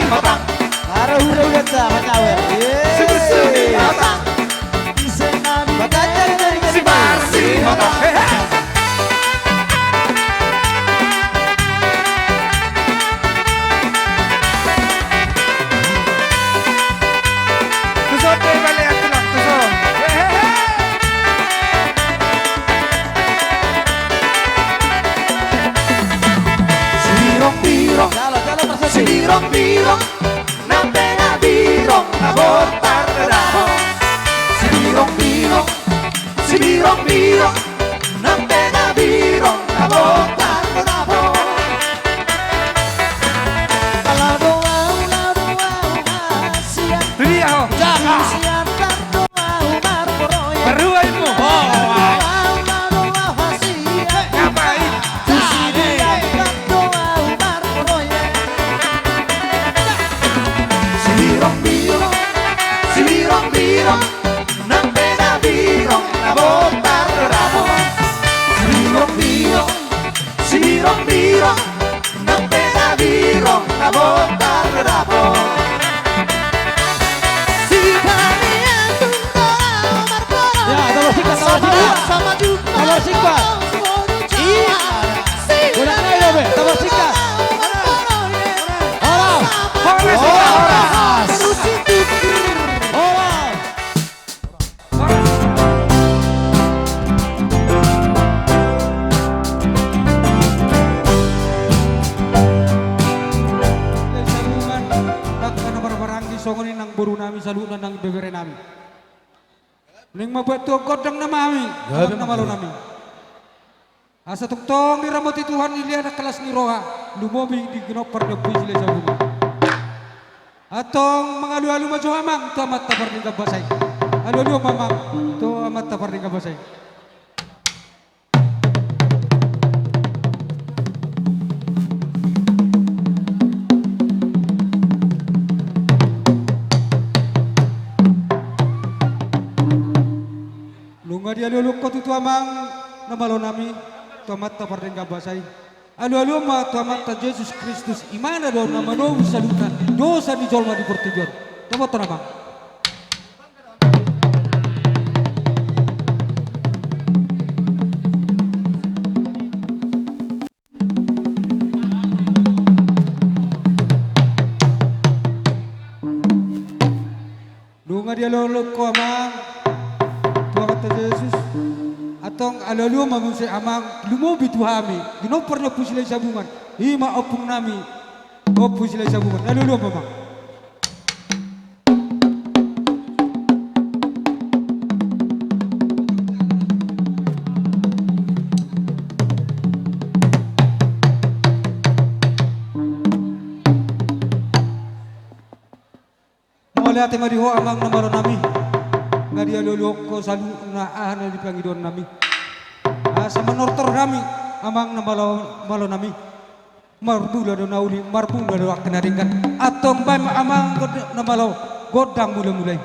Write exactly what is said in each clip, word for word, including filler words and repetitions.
Matang. Ara hura-hura ta, makawer. Yeay. Susu di matang. Ise nami. Matang jadi dari si Marsi matang. Hehe. Tuson, balik aku lang, tuson. Hehehe. Sibirong-birong. Jalo, jalo, terus. Sibirong-birong, nang pe na birong, na bontar na dapot. Sibirong-birong, sibirong-birong, nang pe na birong, na bontar na dapot. Ala do au, ala do au, hasian. Tudia ho. Jaga. Hasian, ala do au, marproyek. Berua ilmu. Oh, oh, oh. Ala do au, ala do au, hasian. Ngapain? Sibirong-birong, sibirong-birong, nang pe na birong, na bontar na dapot. Sibirong-birong, sibirong-birong, nang pe na birong, na bontar na dapot. Sibirong-birong, Ya, tambah singkat, tambah singkat. Tambah singkat. Iya. Udah naik, Robe. Tambah singkat. Horas. Horas, horas. Horas. Sambungan, angka na marhahamaranggi, songon i nang boru nami, saluhutna nang ibebere nami. Naeng mambuat tu on gondang nami, gondang na malo nami. Asa tongtong diramoti Tuhan, dilehon las ni roha, lumobi di ginompar ni Ompu Silahisabungan. Antong mangalualu ma jo amang tu Amanta Pardenggan Basa i. Alualu ma amang tu Amanta Pardenggan Basa i. Nunga dialualuhon ho tutu amang na malo nami tu Amanta Pardenggan Basa i. Alualuhon ma tu Amanta Jesus Kristus, Ibana do na manobus saluhutna dosa ni jolma di portibi on. Topot ma amang. Nunga dialualuhon ho amang tu Amanta Jesus. Antong alualuhon ma muse amang, lumobi tu hami ginompar ni Ompu Silahisabungan, i ma ompung nami Ompu Silahisabungan. Alualuhon ma amang. Mauliate ma di ho amang na malo nami. Nga dialualuhon ho saluhutna aha na di pangidoan nami. Asa manortor hami amang na malo, malo nami. Marmula do na uli, marmula do angka na denggan. Antong baen ma amang na malo gondang mula-mula i.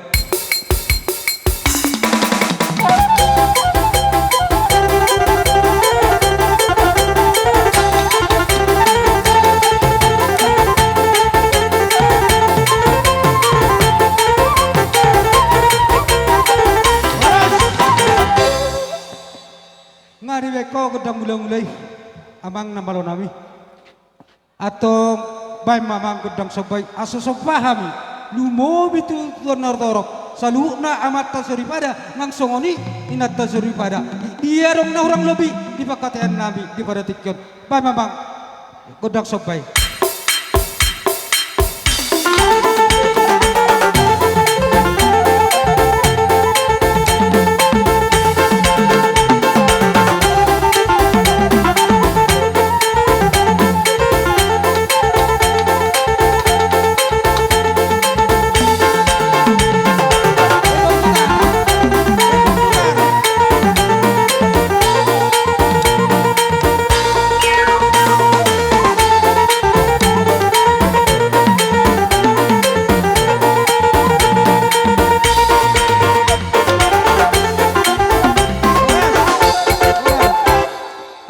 Nga dibaen ho gondang mula-mula i amang na malo nami. Antong baen ma amang gondang somba i, asa somba hami lumobi tu, tu na torop, saluhutna amanta soripada, nang songon i inanta soripada. Dia adong na hurang lobi di panghataian nami di pada tingki on. Baen ma amang gondang somba i.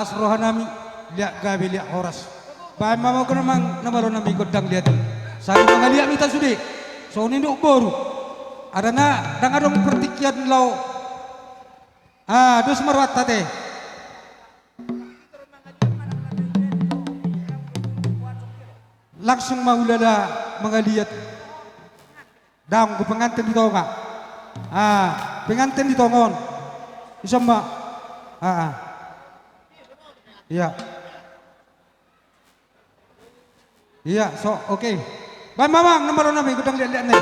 Las roha nami, liat gabe, liat horas. Baen ma amang na malo nami gondang liat i. Saling mangaliat ma hita sude. Songon i dohot boru. Alana ndang adong partingkian laho. Ah, dos ma rohanta te. Langsung ma hulala mangaliat. Dang, hu penganten di tonga. Ah, penganten di tonga on. Ison ma. Ah, ah. Iya. Iya, so, oke. Baen ma amang, na malo nami, godang liat-liat nai.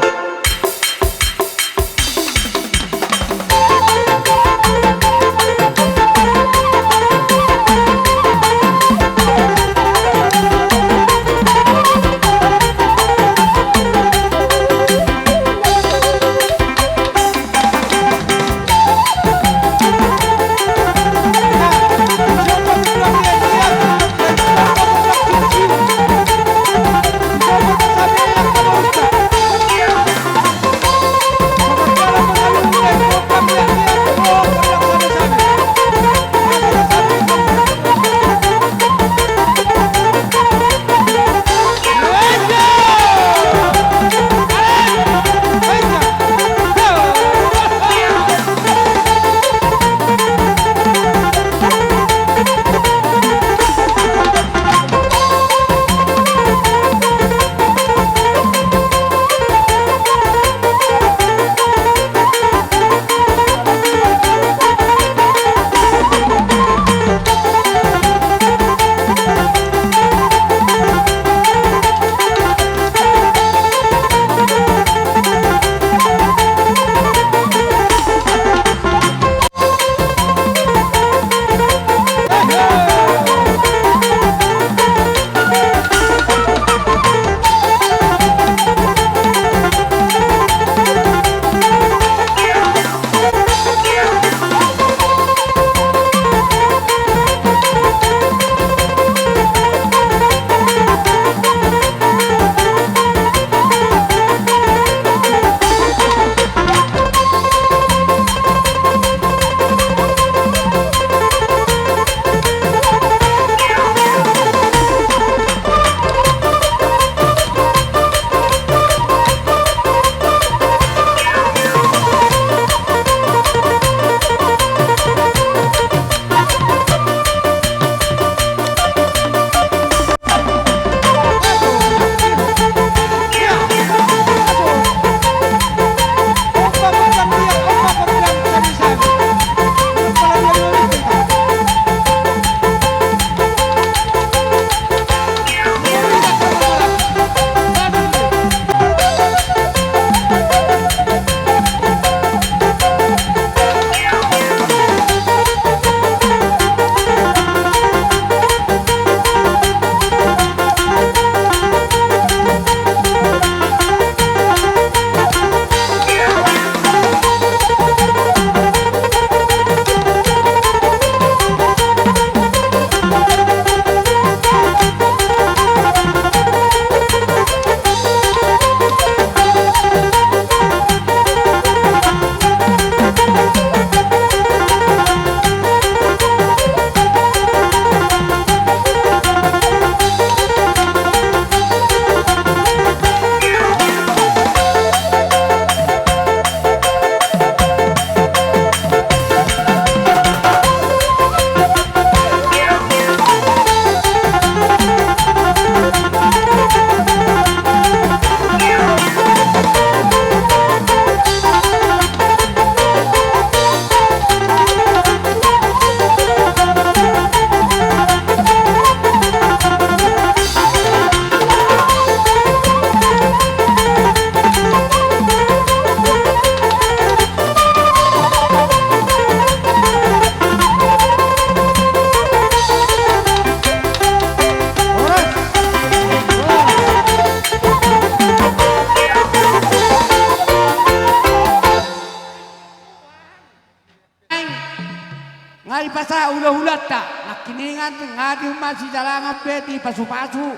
Nga dipasahat hulahulanta nangkiningan, nga diumma sidalangan pe dipasupasu.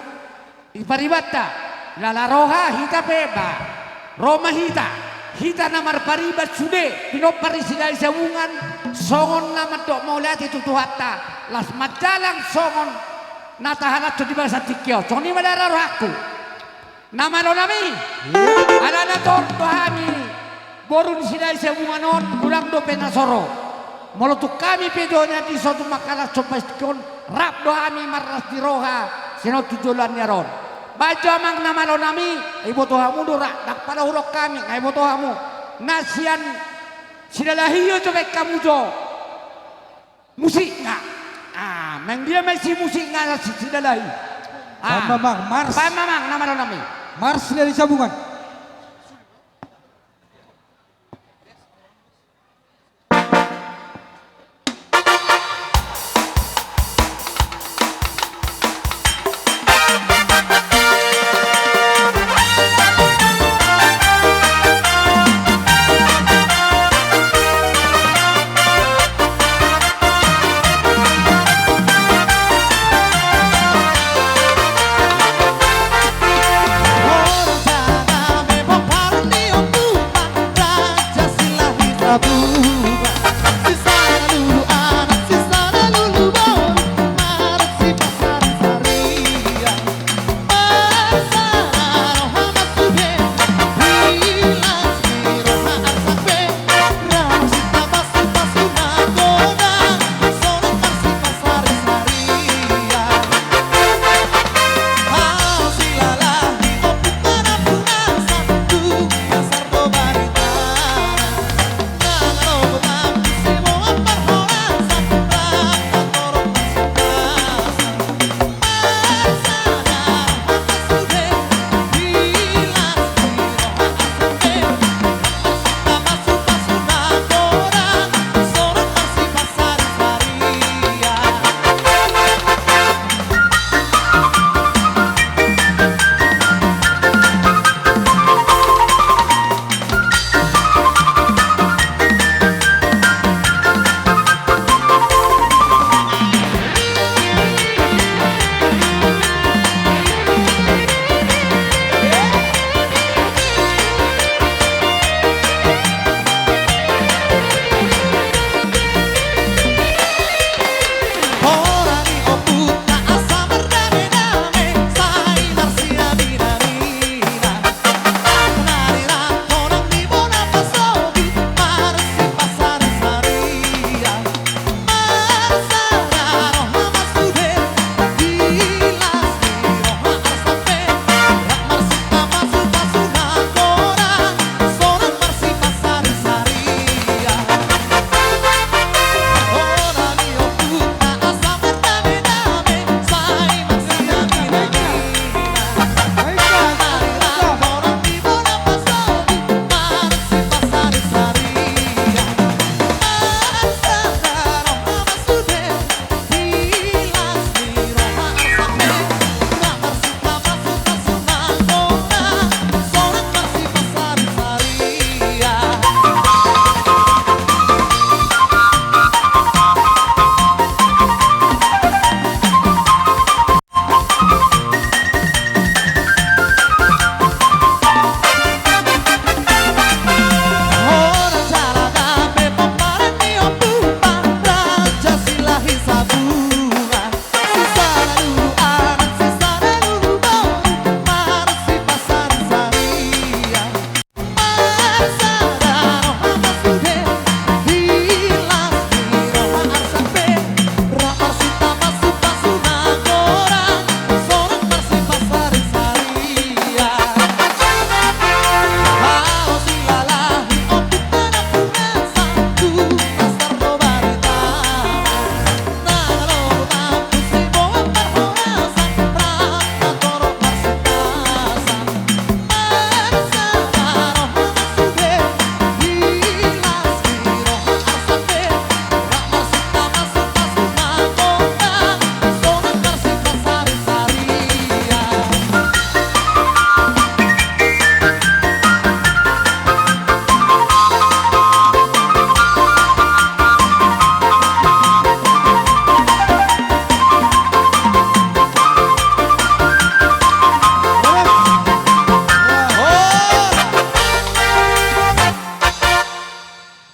Di paribanta, jala roha hita pe ba, ro ma hita, hita na marpariban sude, pinompar ni Silahi Sabungan, songon na mandok mauliate tu Tuhanta, laos manjalang songon na tahalashon di bagasan tingki on. Songon i ma da rohangku. Na malo nami. Alana tor do hami boru ni Silahi Sabungan on, godang dope na so ro. Molo tung hami pe do na dison tung mangkalas somba sitingki on, rap do hami marlas ni roha sian on tu joloan ni ari on. Baen jo amang na malo nami, iboto hamu do ra, ndang pala hudok hami, nga iboto hamu. Na sian Silalahi on jo baen hamu jo. Musikna. Ah, manang dia ma i si musikna na si Silalahi. Ah. Baen ma amang, mars. Baen ma amang na malo nami. Mars Silalahi Sabungan.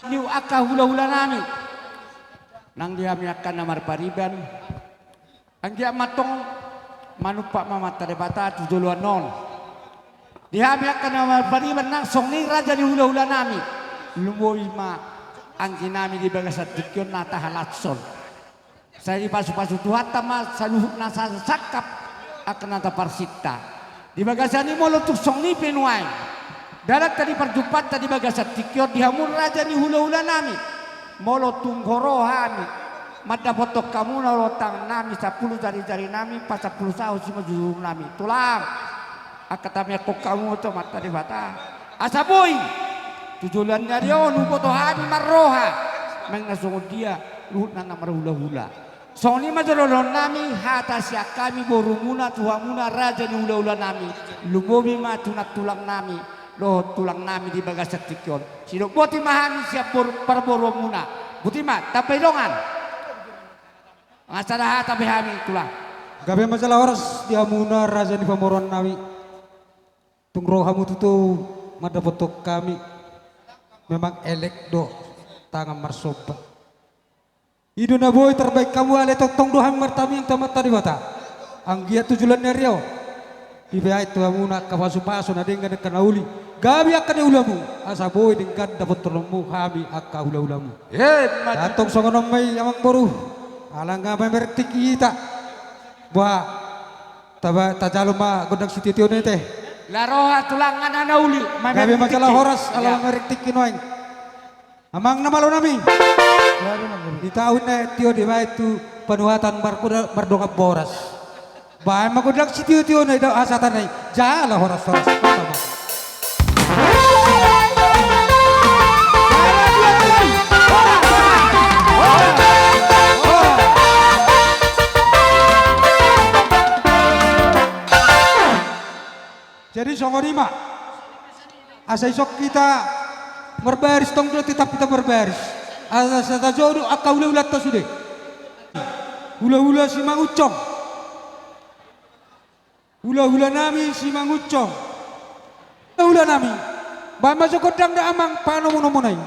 Niu angka hulahula nami, nang di hami angka na marpariban, anggiat ma antong manumpak ma Amanta Debata tu joloan on. Di hami angka na marpariban nang songon i raja ni hulahula nami. Lumobi ma anggi nami di bagasan tingki on na tahalashon. Sai dipasupasu Tuhanta ma saluhut na sasangkap angka na taparsinta. Di bagasan i molo tung songon i pe nuaeng dalanta di parjumpangta di bagasan tingki on di hamu raja ni hulahula nami. Molo tung ho ro hami mandapothon hamu na ro tangan nami sampulu jarijari nami pasampulu saut simanjujung nami. Tulang, angka tamiangkon hamu tu Amanta Debata asa boi tu joloan ni ari on huboto hami marroha manang na songon dia luhutna na marhulahula. Songon i ma jolo dohonon nami hata sian hami borumuna tu hamuna raja ni hulahula nami. Lumobi ma tu nantulang nami dohot tulang nami di bagasan tingki on. Sidok boti ma hami sian bor- parboruonmuna. Boti ma, tambai dongan. Nga sada hata pe hami tulang. Gabe ma jala horas di hamuna raja ni pamoruon nami. Tung ro hamu tutu mandapothon hami. Memang elek do tangan marsomba. I do na boi tarbahen hamu ale tongtong do hami martamiang tu Amanta Debata. Anggiat tu joloan ni ari on dibahen tu hamuna angka pasupasu na denggan angka na uli gabe angka na ulamu asa boi denggan dapothononmu hami angka hulahulamu. Antong songon on ma i amang boru. Ala nga mamereng tingki hita. Boha, taba- tajalo ma gondang sitiotiona i te. Laroha tulang anak na uli. Gabe ma jala horas ala mamereng tingki nuaeng. Amang na malo nami. Di taon na tio dibahen tu panuhatan mardongan boras. Bahen ma gondang sitiotiona i do hasatana i jala horas horas. Jadi songon i ma. Asa ison hita marbaris tong do tetap hita marbaris. Asa tajou do angka hulahulanta sude. Hulahula Simangunsong. Hulahula nami Simangunsong. Hulahula nami. Bahen ma jo gondang da amang panomunomuna i.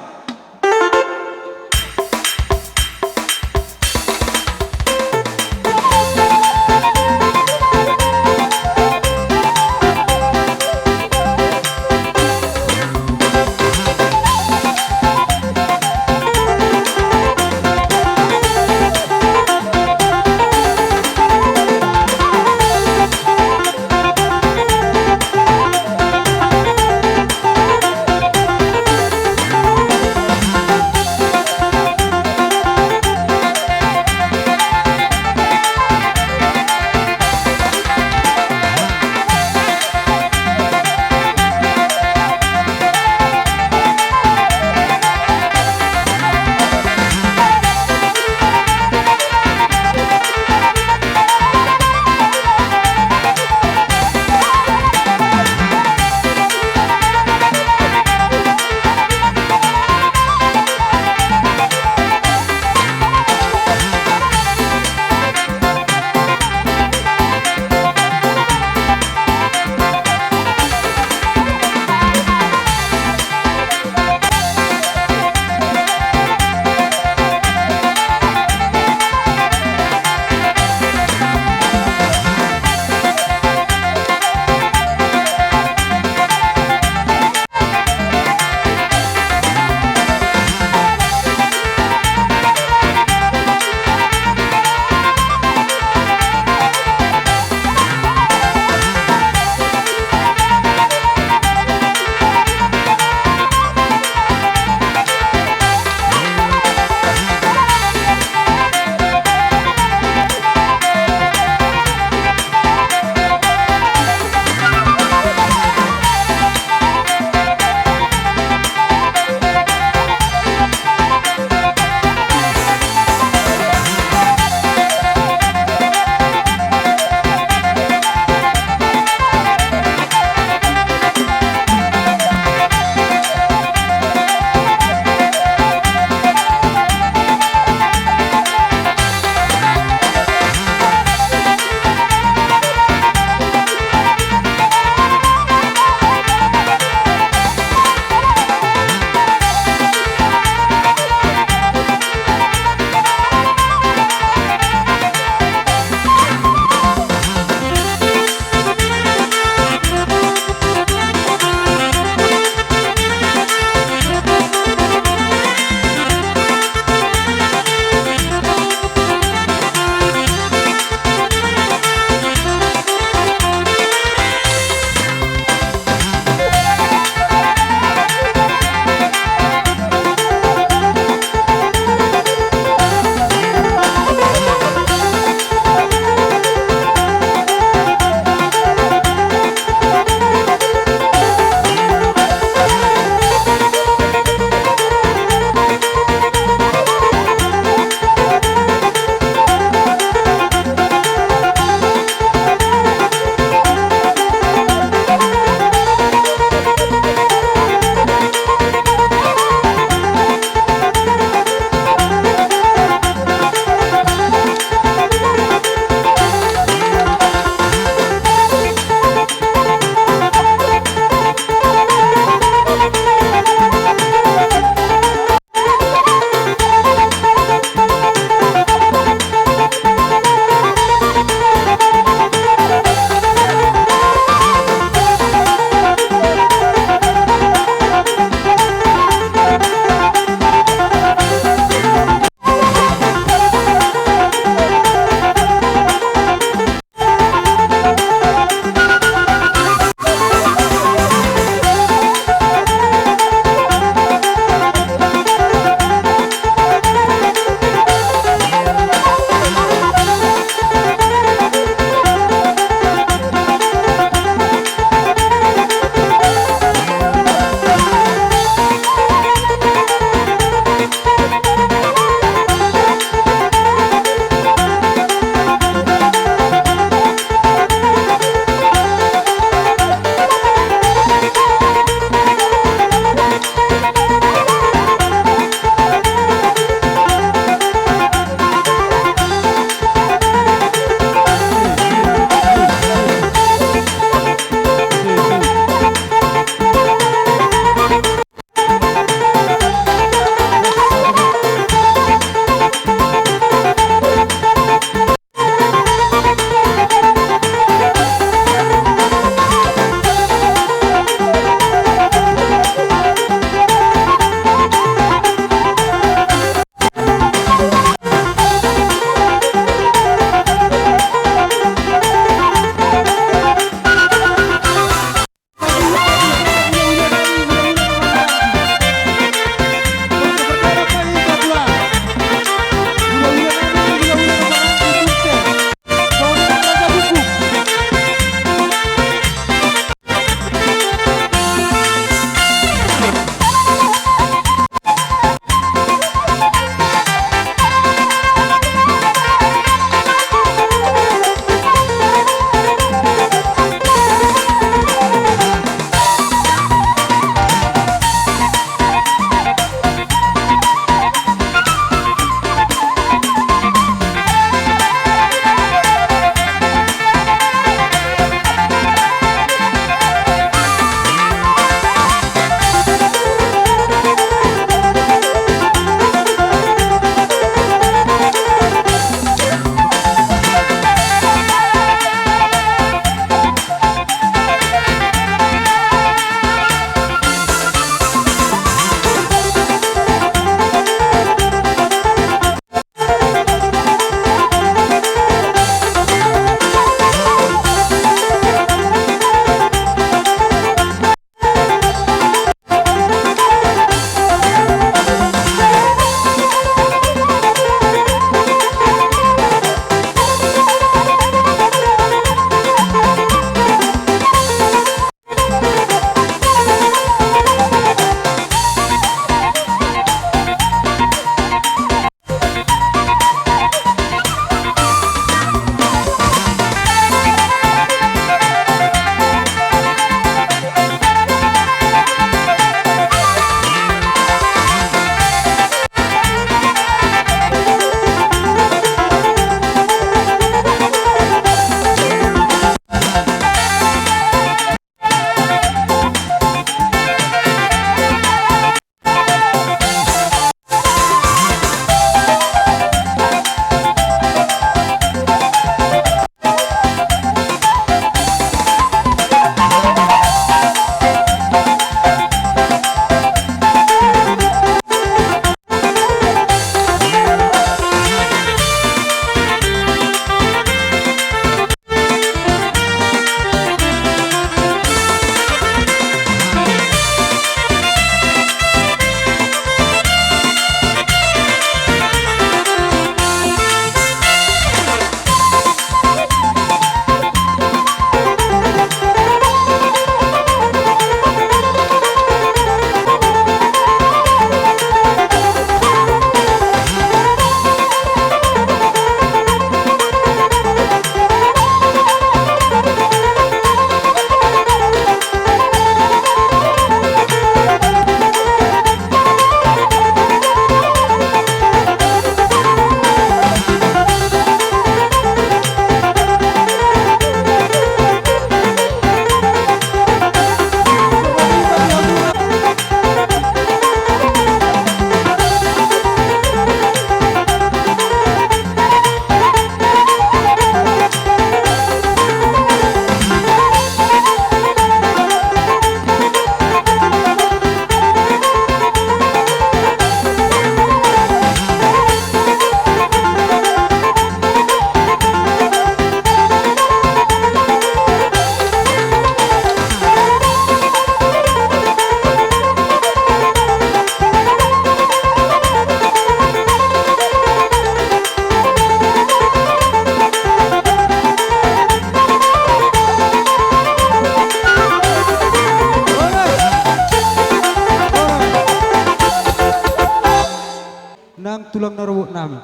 na robot nami.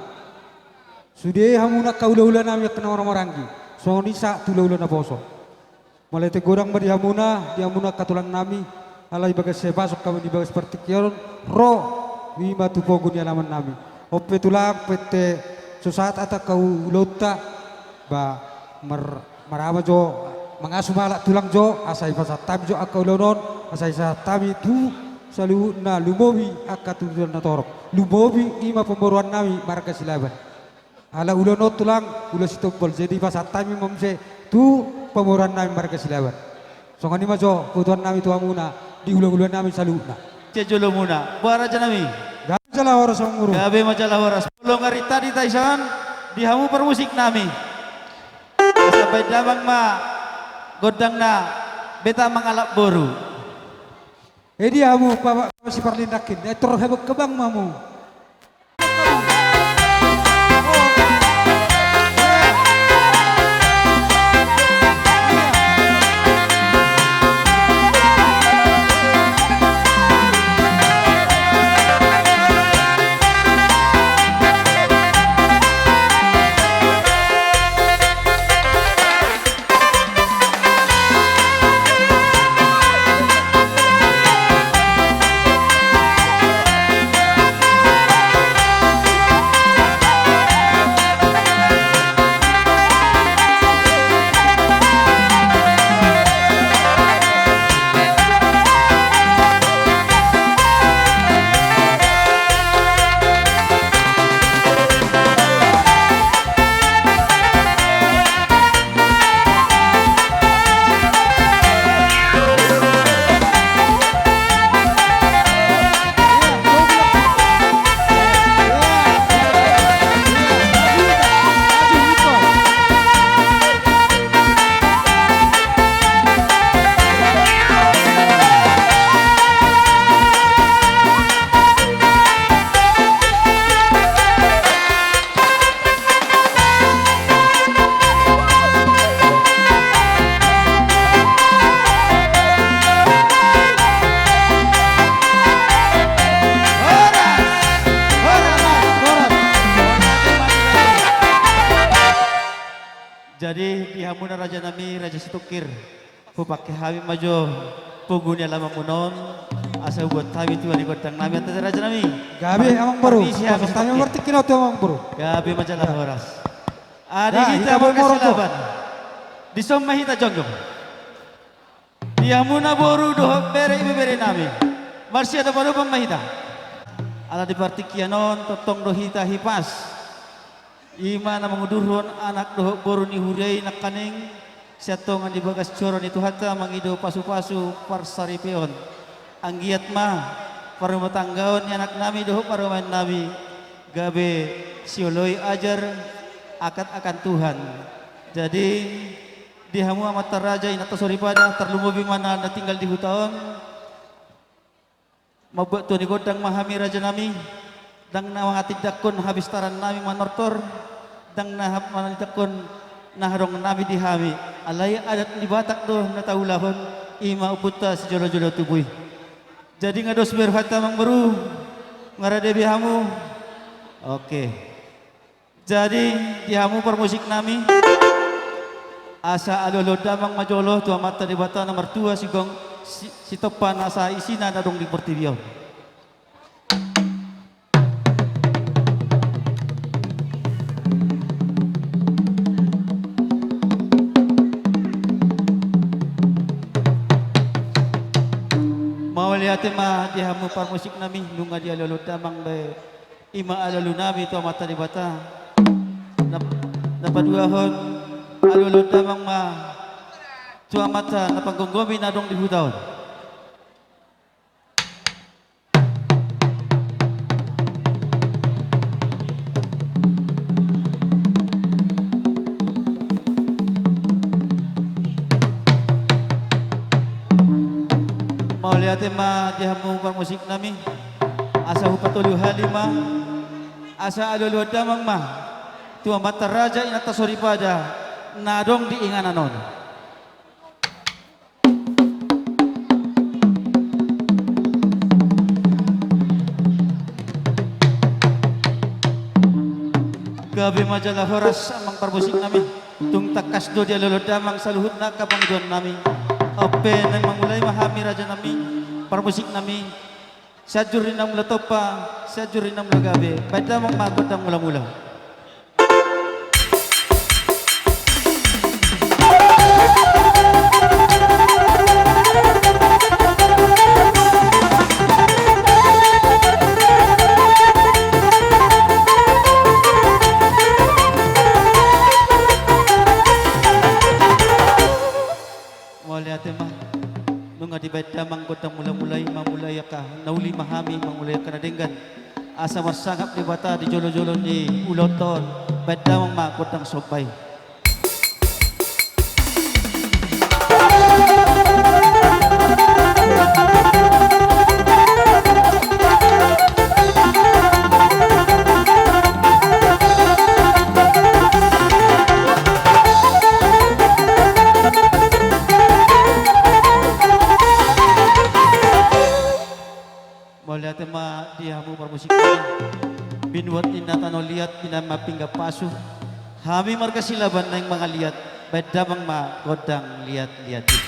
Sude hamuna angka hula-hula nami angka na marhahamaranggi, songon i sahat tu hula-hula naposo. Mauliate godang ma di hamuna, di hamuna angka tulang nami, alai bagas sihahipason hami di bagas partingkian on, ro, ima tu pogu ni alaman nami. On pe tulang, pette so sahat hata angka ulaonta, ba, mar-, marama jo, mangasu ma halak tulang jo, asa dipasahat hami jo angka ulaon on, asa dipasahat hami tu saluhutna, lumobi angka tulang na torop. Lumobi ima pamoruon nami marga Silaban. Ala ulaon on tulang, ulaon sitombol, jadi pasahat hami ma muse tu pamoruon nami marga Silaban. Songon i ma jo, huboan nami tu hamuna, di hula-hula nami saluhutna. Sejolomuna, boha raja nami. Gabe jala horas amang boru. Gabe ma jala horas. Molo nunga rinta di taisan, di hamu parmusik nami. Asa baen damang ma gondangna, Beta Mangalap Boru. Edi hamu, pa, pa, si parlindangkin, eh, tor hebang-hebang ma hamu. Jadi, di hamuna raja nami, Raja Situngkir. Hupangke hami ma jo pogu ni alamanmuna on, asa huboan hami tua ni gondang nami, ate raja nami. Gabe amang boru. Parmisi hami. Pasahat hami ma partingkian on tu amang boru. Gabe ma jala horas. Adi hita marga Silaban. Dison ma hita jongjong. Di hamuna boru dohot bere ibebere nami. Marsiadopadopan ma hita. Ala di partingkian on tongtong do hita hipas. Ima na mangudurhon anak dohot boru ni huria i nangkaning, sian tonga ni bagas joro ni Tuhanta mangido pasupasu parsaripeon. Anggiat ma parrumatanggaon ni anak nami dohot parumaen nami gabe sioloi ajar akat akan Tuhan. Jadi, di hamu amanta raja, inanta soripada, tarlumobi ma na tinggal di huta on. Mambuat tua ni gondang ma hami raja nami, ndang na mangatindanghon habistaran nami manortor, ndang na ha-, mangatindanghon na hadong nami di hami, alai adat ni Batak do na taulahon, ima ompunta sijolojolo tubu i. Jadi nga dos be rohanta amang boru, nga rade be hamu. Oke. Jadi, di hamu parmusik nami, asa alualuhon damang ma jolo tu Amanta Debata na martua sigomgom si-, sitompa nasa isina na adong di portibi on. Mauliate ma di hamu parmusik nami, nunga dialualuhon damang be. Ima alualu nami tu Amanta Debata. Na, na paduahon alualuhon damang ma tu Amanta na panggomgomi na adong di huta on. Mauliate ma di hamu parmusik nami. Asa hupatolu hali ma. Asa alualuhon damang ma tu amanta raja inanta soripada na adong di inganan on. Gabe ma jala horas amang parmusik nami. Tung tangkas do dialolo damang saluhutna angka pangidoan nami. On pe naeng mamulai ma hami raja nami, parmusik nami. Sianjur ninna mula tompa, sianjur ninna mula gabe. Baen damang ma gondang mula-mula. Mauliate ma. Nunga dibaen damang gondang mula-mula i, mamulai angka na uli ma hami, mamulai angka na denggan. Asa marsangap Debata di jolo-jolo ni ulaonta on. Baen damang ma gondang somba i. Mauliate ma di hamu parmusik nami. Binuat ninna tano liat, di na mapinggan pasu. Hami marga Silaban naeng mangaliat, baen damang ma gondang liat-liat i.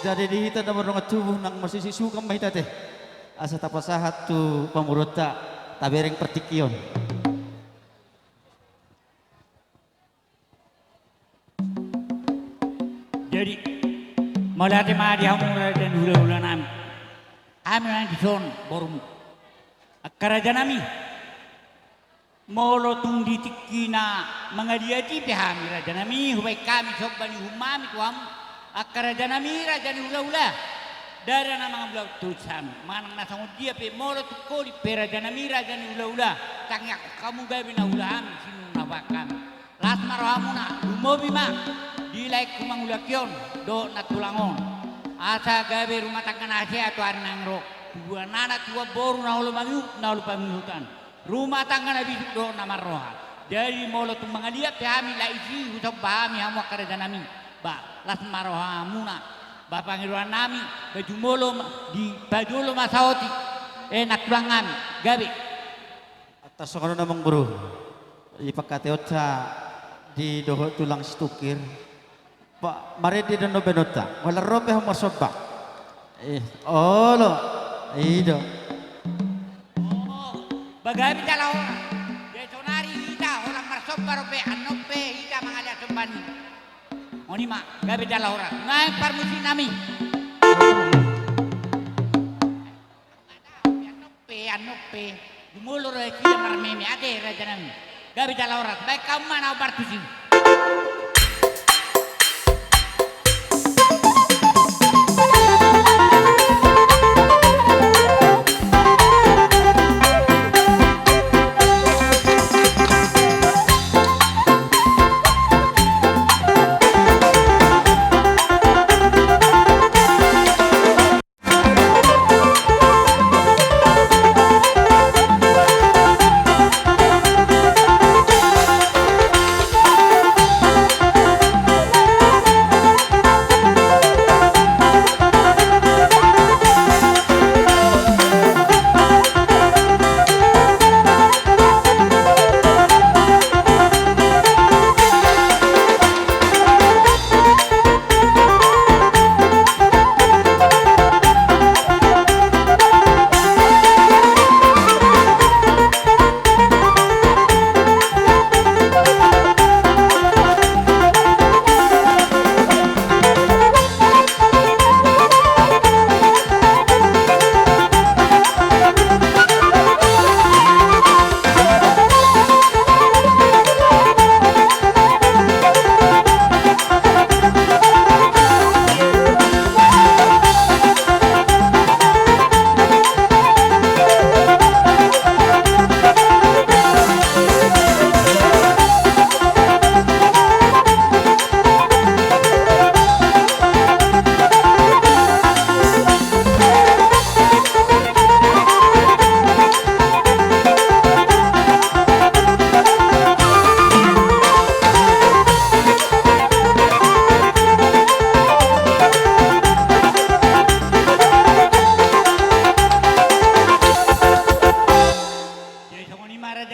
Jadi di hita na mardongan tubu nang marsisisukan ma hita te. Asa tapasahat tu pamoruonta, tabereng partingkian. Jadi, mauliate ma di hamu raja ni hulahula nami. Hami nang dison borumu. Angka raja nami. Molo tung di tingki na mangaliat i pe hami raja nami, hubaen hami somba ni uhum nami tu hamu. Angka raja nami, raja ni hulahula. Ndada na mangula tu hami. Manang na songon dia pe molo tung holip pe raja nami, raja ni hulahula. Tangiangkon hamu gabe na ula hami, sinur na bahen hami. Las ma rohamuna, lumobi ma di laengku mangulahi on dohot nantulang on. Asa gabe rumah tangga na sehat tu ari na naeng ro. Tubuan anak, tubuan boru na olo mangihut, na olo pangihutan. Rumah tangga na bisuk dohot na marroha. Jadi molo tung mangaliat pe hami lae isi, husomba hami hamu angka raja nami. Ba, las ma rohamuna. Ba pangidoan nami, ba jumolo ma, dipajolo ma saotik. Eh, nantulang nami, gabe. Antong songon on amang boru. Di pangkataion sa di dohot tulang Situngkir. Pa, marende do na baenonta. Holan ro pe hamu marsomba. Eh, olo. I do. Oh, ba gabe jala horas. Jadi sonari hita holan marsomba ro pe, annon pe hita mangaliat somba ni. Songon i ma, gabe jala horas. Naeng parmusik nami. Pe, annon pe, jumolo do nasida marmeme ate raja nami. Gabe jala horas, baen hamu ma na hombar tusi.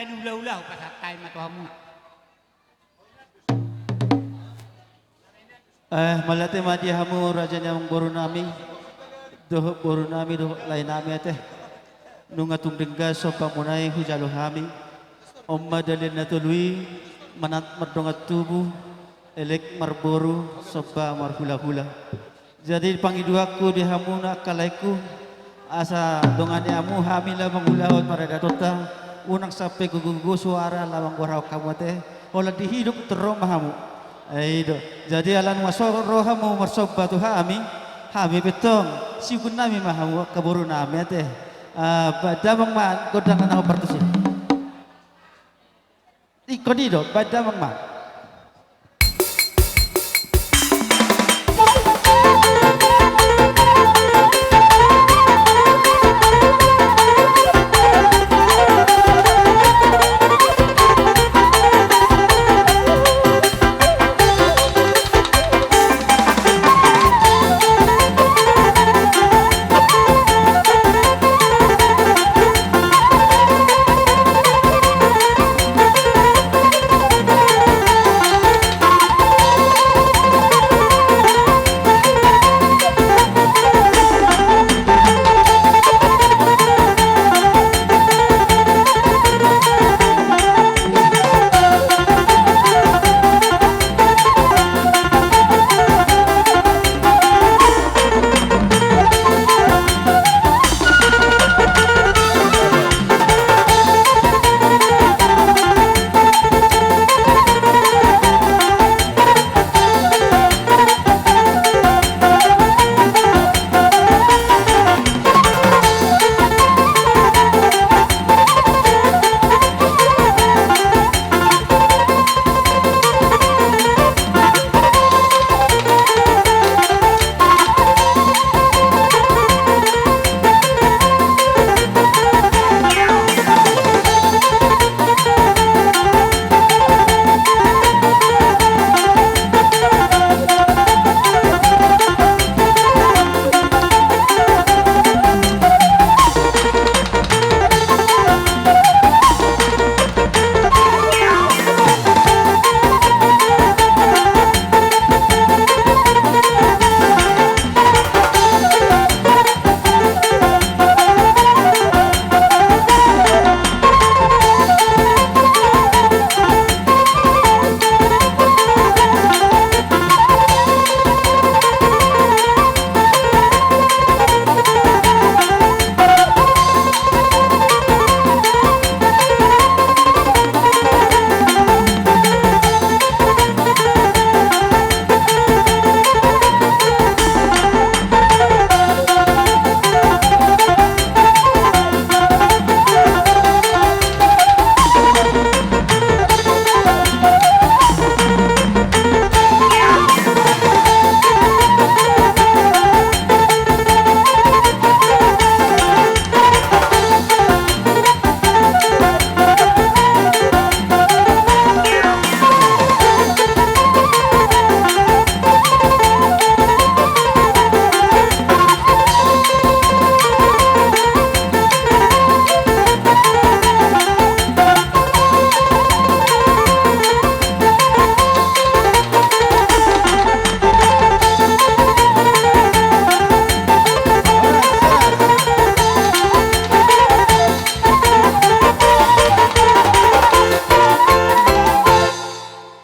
Raja ni hulahula, hupasahat hami ma tu hamu. Eh, mauliate ma di hamu raja ni amangboru nami dohot boru nami dohot lae nami ate. Nunga tung denggan somba muna i hujalo hami. On ma dalihan na tolu i, manat mardongan tubu, elek marboru, somba marhulahula. Jadi pangidoanku di hamu na angka laengku, asa dongani hamu hami laho mangulahon paradatonta, unang sampe gogo-gogo suara laho manggoarhon hamu ate, holan dihidop torop ma hamu. Eh, i do. Jadi ala nunga so ro hamu marsomba tu hami, hami pe tong siukun nami ma hamu angka boru nami ate. Ah, baen damang ma gondang na hombar tusi. Ingkon i do, baen damang ma.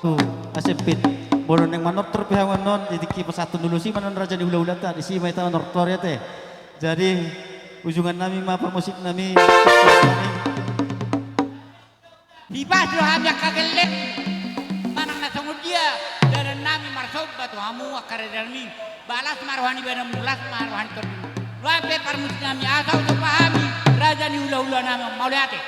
Tu, asempit. Molo naeng manortor pe hamu annon, di tingki pasahathon ulos i ma annon raja ni hulahulanta, disi ma hita manortor i ate. Jadi, ujungan nami ma parmusik nami. Hipas do hami angka gelleng, manang na songon dia dalan nami marsomba tu hamu angka raja nami, balas ma roha ni badanmu, las ma roha ni tondimuna. Nuaeng pe parmusik nami, asa husomba hami raja ni hulahula nami, mauliate.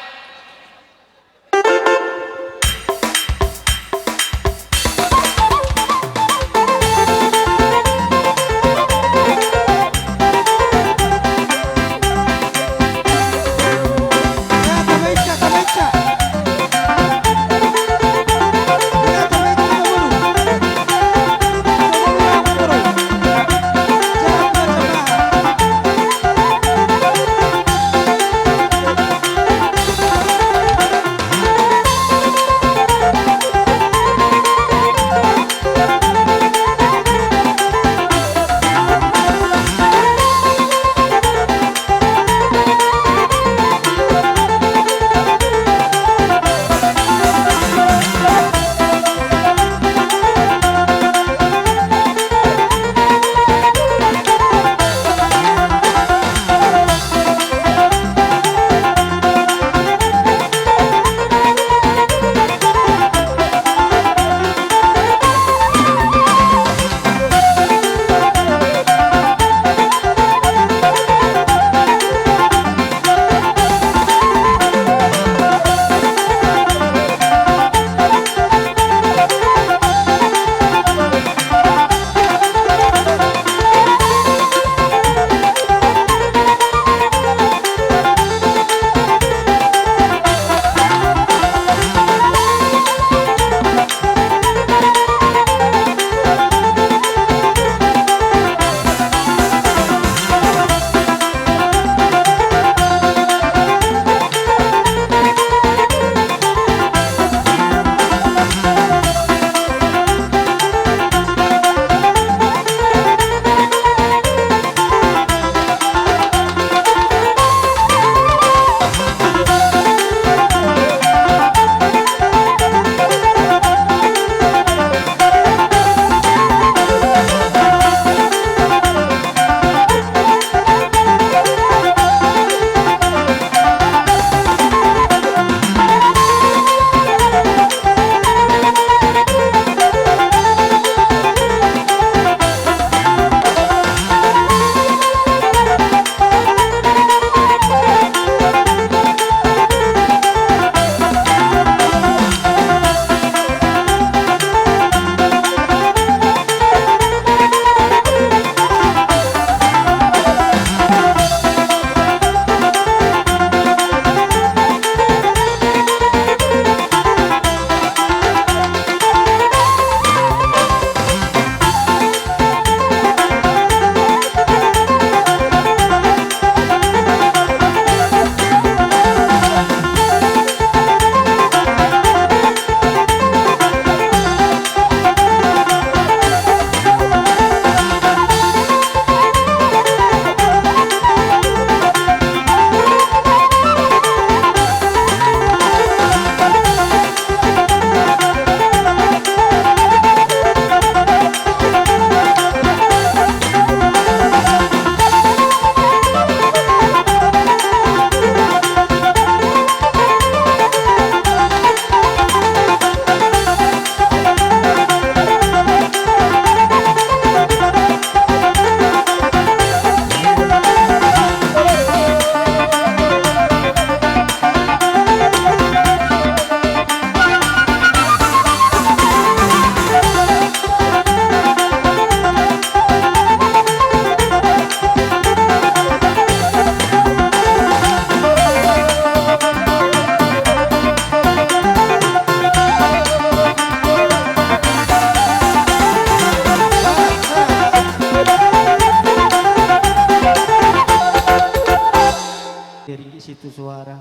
Ringgit situ suara.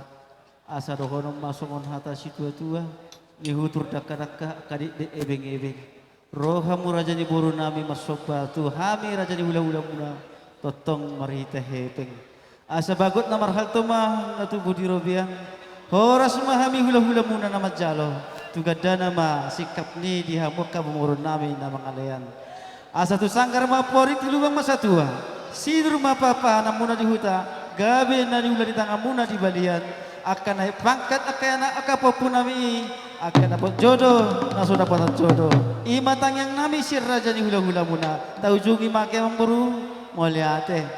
Asa dohonon ma songon hata situatua, nihutur dakka-dakka, angka dekdek ebeng-ebeng. Ro hamu raja ni boru nami marsomba tu hami raja ni hula-hula muna, tongtong marhite hepeng. Asa bagot na marhalto ma na tubu di robean. Horas ma hami hula-hula muna na manjalo. Tu gandana ma singkap ni di hamu angka boru nami na mangalean. Asa tu sanggar ma amporik, tu lubang ma satua. Sinur ma papahanmuna di huta. Gabe na niula ni tanganmuna di balian. Angka naek pangkat, angka anak, angka pahompu nami i. Angka dapot jodo, na so dapotan jodo. I ma tangiang nami sian raja ni hula-hula muna. Taujungi ma angka amang boru. Mauliate.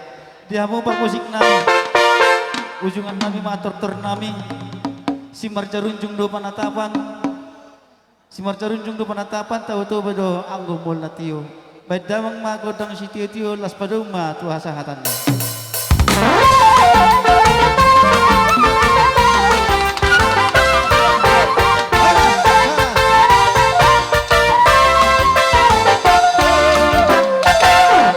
Di hamu parmusik nami. Ujungan nami ma tortor nami. Simarjarunjung do panatapan. Simarjarunjung do panatapan, Tao Toba do anggo mual na tio. Baen damang ma gondang sitio-tio, laos padomu ma tu hasahatanna.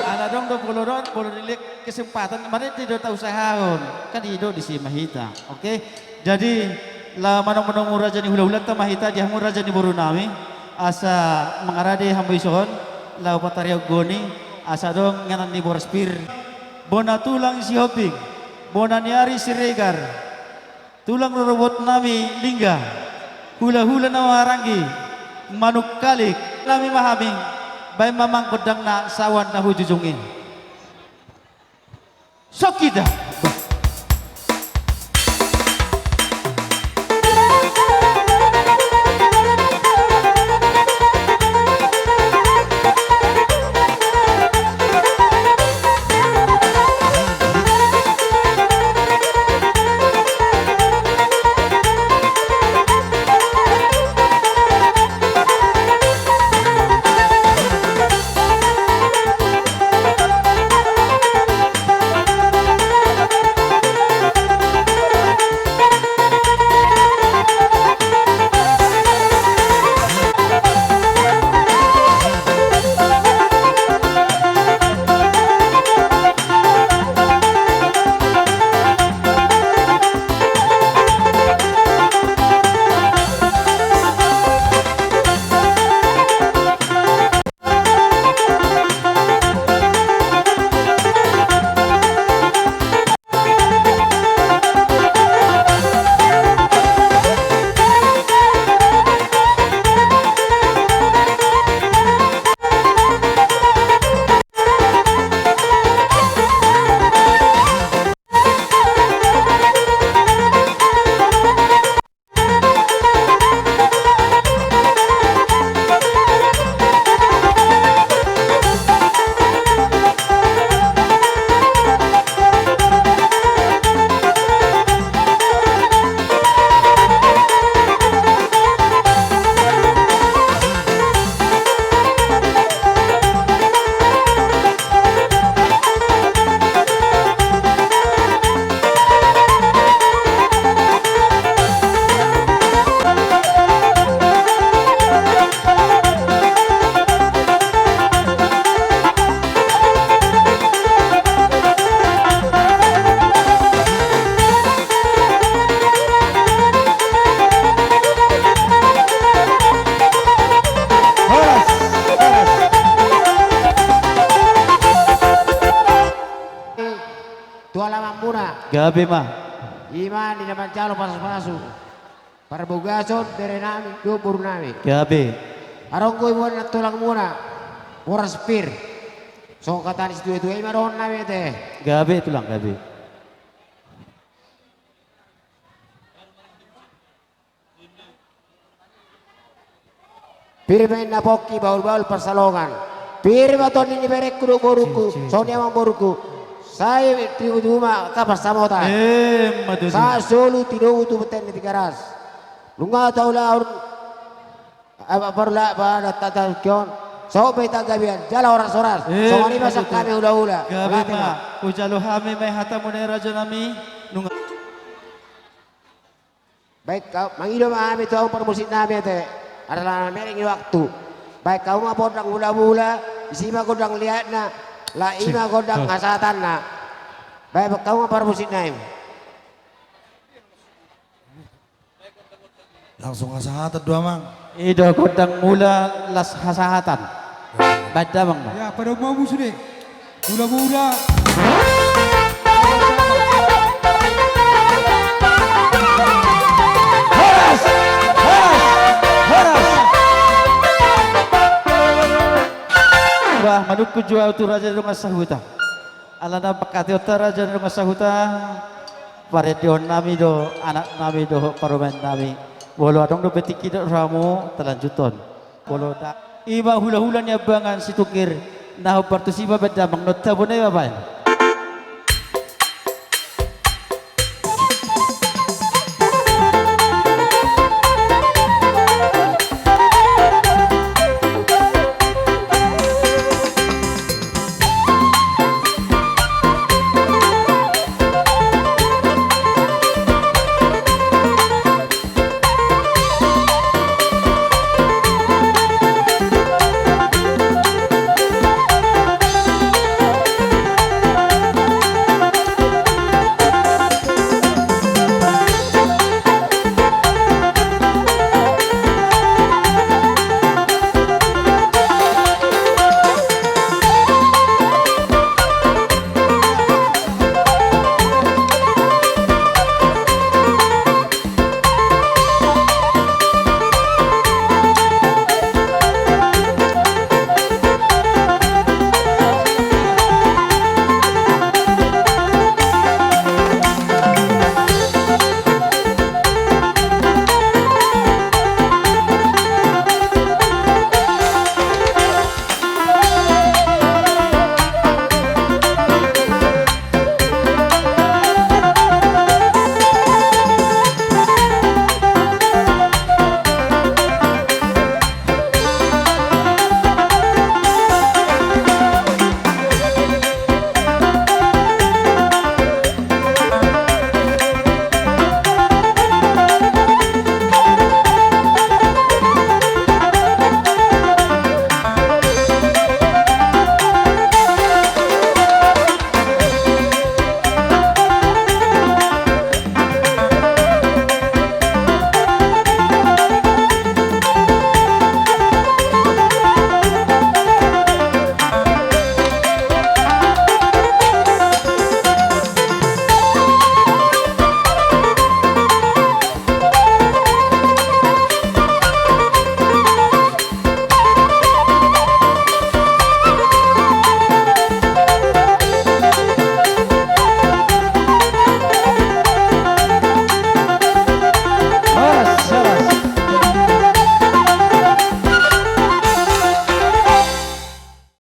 Ala adong do molo, molo dilehon kesempatan, marende do tausahahon. Kan i do disi ma hita. Oke. Jadi, laho manomu-nomu raja ni hula-hulanta ma hita, di hamu raja ni boru nami, asa mangarade hamu dison, laho patarihon goni, asa adong inganan ni boras pir. Bona tulang Sihombing, bona ni ari Siregar, tulang rorobot nami Lingga, hula-hula na marhahamaranggi, manungkalik, nami ma hami, baen ma amang gondangna saoan na hujujung i. Songon i da. Horas, horas. Tu alamanmuna. Gabe ma. I ma di na manjalo pasu-pasu. Parbagason bere nami dohot boru nami. Gabe. Adong do iboan na tulangmuna, boras pir. Songon hata ni situa-tua i ma dohonon nami ate. Gabe tulang, gabe. Pir ma inna pongki, bahul-bahul pansalongan. Pir ma tondi ni berengku dohot borungku, songon i amang borungku. Sai tibu-tibu ma angka pansamotan. Emma tutu. Sahat solu tinogu tu bontean ni Tigaras. Nunga taulahon, apa, parula, apa, ada tata kion. Sahat ma hita gabean, jala horas-horas. Emma tutu. Songon i ma sian hami hula-hula. Gabe ma. Hujalo hami ma i hatamuna i raja nami. Nunga. Baen hamu, mangido ma hami tu hamu parmusik nami ate. Ala na mereng i waktu. Baen hamu ma gondang mula-mula, disi ma gondang liatna, laos i ma gondang hasahatanna. Baen hamu ma parmusik nami. Langsung hasahatan do, Amang. I do gondang mula las hasahatan. Baen damang ma. Ya, pada mau musuh deh. Mula-mula. Horas! Horas! Horas! Bah, manungkun jo ahu tu raja ni dongan sahuta. Alana pangkataionta raja ni dongan sahuta, parendeonnami do, anaknami dohot parumaennami. Molo adong dope tingki dohot hamu, talanjuthon. Molo da, i ma hula-hula ni ambangan Situngkir, na hombar tusi ma baen damang, na tabo na i ma baen.